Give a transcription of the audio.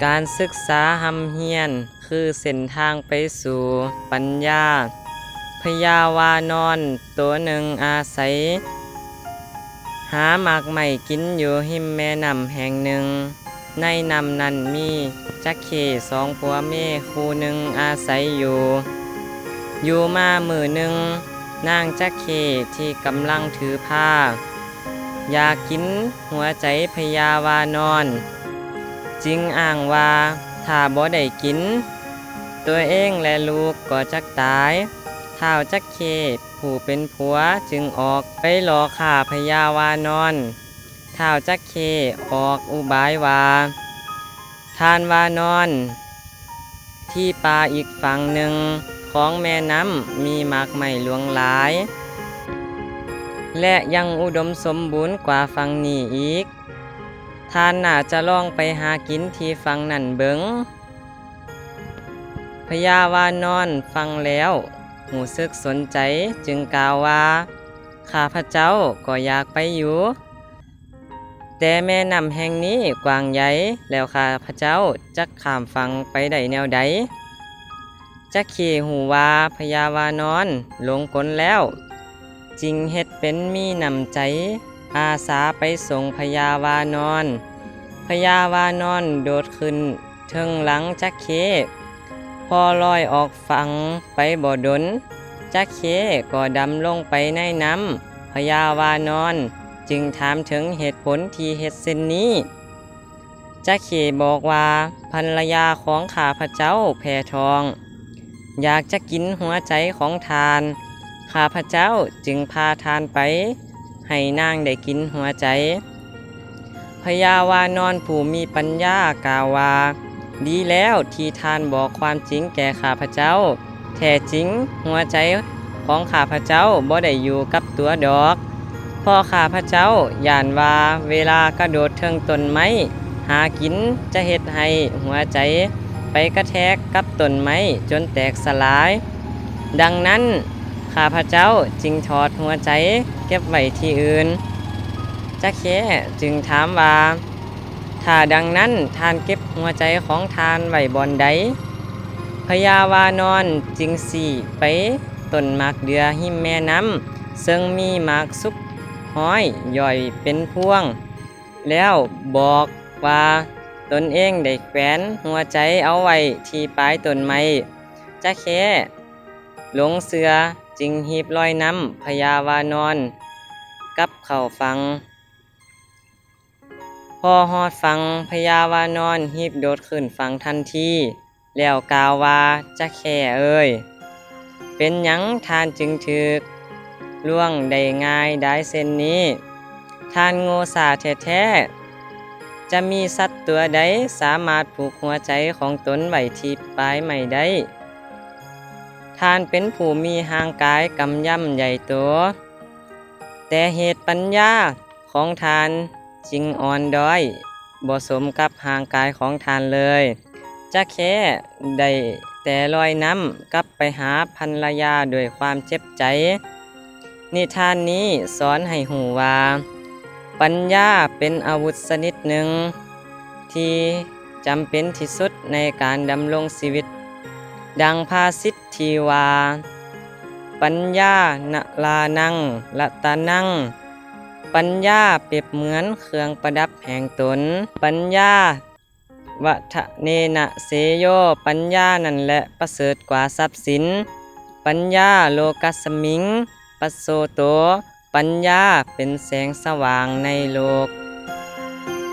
ການສຶກສາຮ່ຳຮຽນຄືເສັ້ນທາງໄປສູ່ປັນຍາ. ພະຍາວານອນໂຕໜຶ່ງອາໄສຫາໝາກໄມ້ກິນຢູ່ຮິມແມ່ນ້ຳແຫ່ງໜຶ່ງ. ໃນນ້ຳນັ້ນມີຈັກເຂ້ສອງຜົວເມຍຄູ່ໜຶ່ງອາໄສຢູ່. ຢູ່ມາມື້ໜຶ່ງ, ນາງຈັກເຂ້ທີ່ກຳລັງຖືພາ ຢາກກິນຫົວໃຈພະຍາວານອນ, ຈຶ່ງອ້າງວ່າຖ້າບໍ່ໄດ້ກິນ, ຕົວເອງແລະລູກກໍຈັກຕາຍ. ທ້າວຈັກເຂ້ຜູ້ເປັນຜົວຈຶ່ງອອກໄປລໍ້ຂ້າພະຍາວານອນ. ທ້າວຈັກເຂ້ອອກອຸບາຍວ່າ ທ່ານວານອນ ທີ່ປ່າອີກຝັ່ງໜຶ່ງຂອງແມ່ນ້ຳມີໝາກໄມ້ຫຼວງຫຼາຍ ແລະ ຍັງອຸດົມສົມບູນກວ່າຝັ່ງນີ້ອີກ. ທ່ານໜ້າຈະລອງໄປຫາກິນທີ່ຝັ່ງນັ້ນເບິ່ງ. ພະຍາວານອນຟັງແລ້ວຮູ້ສຶກສົນໃຈ, ຈຶ່ງກ່າວວ່າ, ຂ້າພະເຈົ້າກໍຢາກໄປຢູ່. ແຕ່ແມ່ນ້ຳແຫ່ງນີ້ກວ້າງໃຫຍ່, ແລ້ວຂ້າພະເຈົ້າຈັກຂ້າມຝັ່ງໄປໄດ້ແນວໃດ? ຈັກເຂ້ຮູ້ວ່າພະຍາວານອນຫຼົງກົນແລ້ວ, ຈຶ່ງເຮັດເປັນມີນ້ຳໃຈອາສາໄປສົ່ງພະຍາວານອນ. ພະຍາວານອນໂດດຂຶ້ນເທິງຫຼັງຈັກເຂ້. ພໍລອຍອອກຝັ່ງໄປບໍ່ດົນ, ຈັກເຂ້ກໍດຳລົງໄປໃນນ້ຳ. ພະຍາວານອນຈຶ່ງຖາມເຖິງເຫດຜົນທີ່ເຮັດເຊັ່ນນີ້. ຈັກເຂ້ບອກວ່າ, ພັນລະຍາຂອງຂ້າພະເຈົ້າແພ້ທ້ອງ, ຢາກຈະກິນຫົວໃຈຂອງທ່ານ. ຂ້າພະເຈົ້າຈຶ່ງພາທ່ານໄປ ໃຫ້ນາງໄດ້ກິນຫົວໃຈ. ພະຍາວານອນຜູ້ມີປັນຍາກ່າວວ່າ, ດີແລ້ວທີ່ທ່ານບອກຄວາມຈິງແກ່ຂ້າພະເຈົ້າ. ແທ້ຈິງຫົວໃຈຂອງຂ້າພະເຈົ້າບໍ່ໄດ້ຢູ່ກັບຕົວດອກ, ເພາະຂ້າພະເຈົ້າຢ້ານວ່າເວລາກະໂດດເທິງຕົ້ນໄມ້ຫາກິນຈະເຮັດໃຫ້ຫົວໃຈໄປກະແທກກັບຕົ້ນໄມ້ຈົນແຕກສະຫຼາຍ. ດັ່ງນັ້ນ ຂ້າພະເຈົ້າຈຶ່ງຖອດຫົວໃຈເກັບໄວ້ທີ່ອື່ນ. ຈັກແຄຈຶ່ງຖາມວ່າ, ຖ້າດັ່ງນັ້ນທ່ານເກັບຫົວໃຈຂອງທ່ານໄວ້ບ່ອນໃດ? ພະຍາວານອນຈຶ່ງຊີ້ໄປຕົ້ນໝາກເດື່ອຮິມແມ່ນ້ຳ, ເຊິ່ງມີໝາກສຸກຮ້ອຍຍ່ອຍເປັນພວງ, ແລ້ວບອກວ່າຕົນເອງໄດ້ແຂວນຫົວໃຈເອົາໄວ້ທີ່ປາຍຕົ້ນໄມ້. ຈະແຄຫຼົງເຊື່ອຈຶ່ງຮີບລອຍນ້ຳພະຍາວານອນກັບເຂົ້າຝັ່ງ. ພໍຮອດຝັ່ງ, ພະຍາວານອນຮີບໂດດຂຶ້ນຝັ່ງທັນທີ ແລ້ວກ່າວວ່າ, ຈະແຄເອີຍ, ເປັນຫຍັງທ່ານຈຶ່ງຖືກລວງໄດ້ງ່າຍດາຍເຊັ່ນນີ້? ທ່ານໂງ່ຊ້າແທ້ໆ. ຈະມີສັດຕົວໃດສາມາດຜູກຫົວໃຈຂອງຕົນໄວ້ທີ່ປາຍໄມ້ໄດ້? ທ່ານເປັນຜູ້ມີຮ່າງກາຍກຳຍຳໃຫຍ່ໂຕ, ແຕ່ເຫດປັນຍາຂອງທ່ານຈຶ່ງອ່ອນດ້ອຍ, ບໍ່ສົມກັບຮ່າງກາຍຂອງທ່ານເລີຍ. ຈະແຄໄດ້ແຕ່ລອຍນ້ຳກັບໄປຫາພັນລະຍາດ້ວຍຄວາມເຈັບໃຈ. ນິທານນີ້ສອນໃຫ້ຮູ້ວ່າ, ປັນຍາເປັນອາວຸດຊະນິດໜຶ່ງທີ່ຈຳເປັນທີ່ສຸດໃນການດຳລົງຊີວິດ. ດັ່ງພາສິດທີ່ວ່າ, ປັນຍານະລານັງ ລັດຕະນັງ, ປັນຍາປຽບເໝືອນເຄື່ອງປະດັບແຫ່ງຕົນ. ປັນຍາ ວະທະເນນະເສໂຍ, ປັນຍານັ້ນແຫຼະປະເສີດກວ່າຊັບສິນ. ປັນຍາໂລກັດສະມິງ ປັດໂສໂຕ, ປັນຍາເປັນແສງສະຫວ່າງໃນໂລກ.